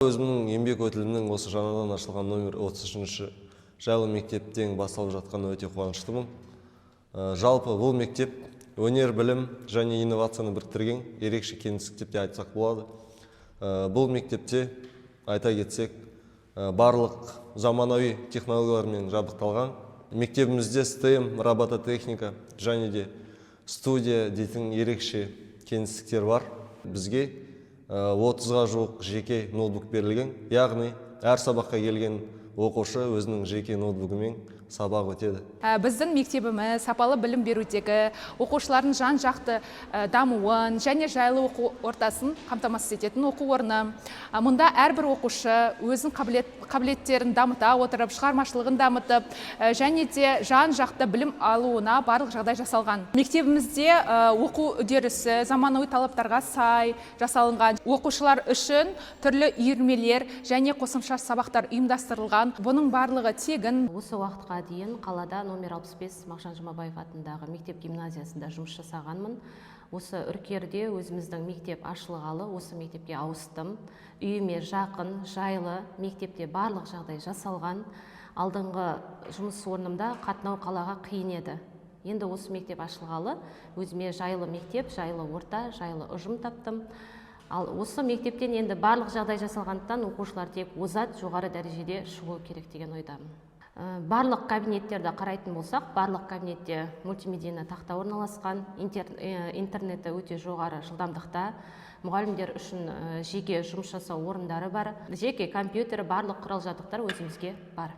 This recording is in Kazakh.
Өзімнің еңбек өтілімнің осы жаңадан ашылған номер 33 жайлы мектептен басталып жатқанына өте қуаныштымын. Жалпы бұл мектеп өнер, білім және инновацияны біріктірген ерекше кеңістік деп те айтсақ болады. Бұл мектепте, айта кетсек, барлық заманауи технологиялармен жабдықталған. Мектебімізде STEM, робототехника және де студия дейтін ерекше кеңістіктер бар. Бізге 30-ға жуық жеке ноутбук берілген, яғни әр сабаққа келген оқушы өзінің жеке ноутбугімен сабақ өтеді. Біздің мектебіміз сапалы білім берудегі оқушылардың жан-жақты дамуын және жайлы оқу ортасын қамтамасыз ететін оқу орны. Мұнда әрбір оқушы өзінің қабілеттерін дамыта отырып, шығармашылығын дамытып, және де жан-жақты білім алуына барлық жағдай жасалған. Мектебімізде оқу үдерісі заманауи талаптарға сай жасалынған. Оқушылар үшін түрлі үйірмелер және қосымша сабақтар ұйымдастырылған. Бұның барлығы тегін. Осы уақытқа дейін қалада номер 65 Мағжан Жұмабаев атындағы мектеп гимназиясында жұмыс жасағанмын. Осы Үркерде өзіміздің мектеп ашылғалы осы мектепке ауыстым. Үйіме жақын, жайлы, мектепте барлық жағдай жасалған. Алдыңғы жұмыс орнымда қатынау қалаға қиын еді. Енді осы мектеп ашылғалы өзіме жайлы мектеп, жайлы орта, жайлы ұжым таптым. Ал осы мектептен енді барлық жағдай жасалғандықтан оқушылар тек озат, жоғары дәрежеде шығу керек деген ойдамын. Барлық кабинеттерді қарайтын болсақ, барлық кабинетте мультимедийный тақта орналасқан, интернеті өте жоғары жылдамдықта, мұғалімдер үшін жеке жұмыс жасау орындары бар, жеке компьютер, барлық құрал жабдықтар өзімізге бар.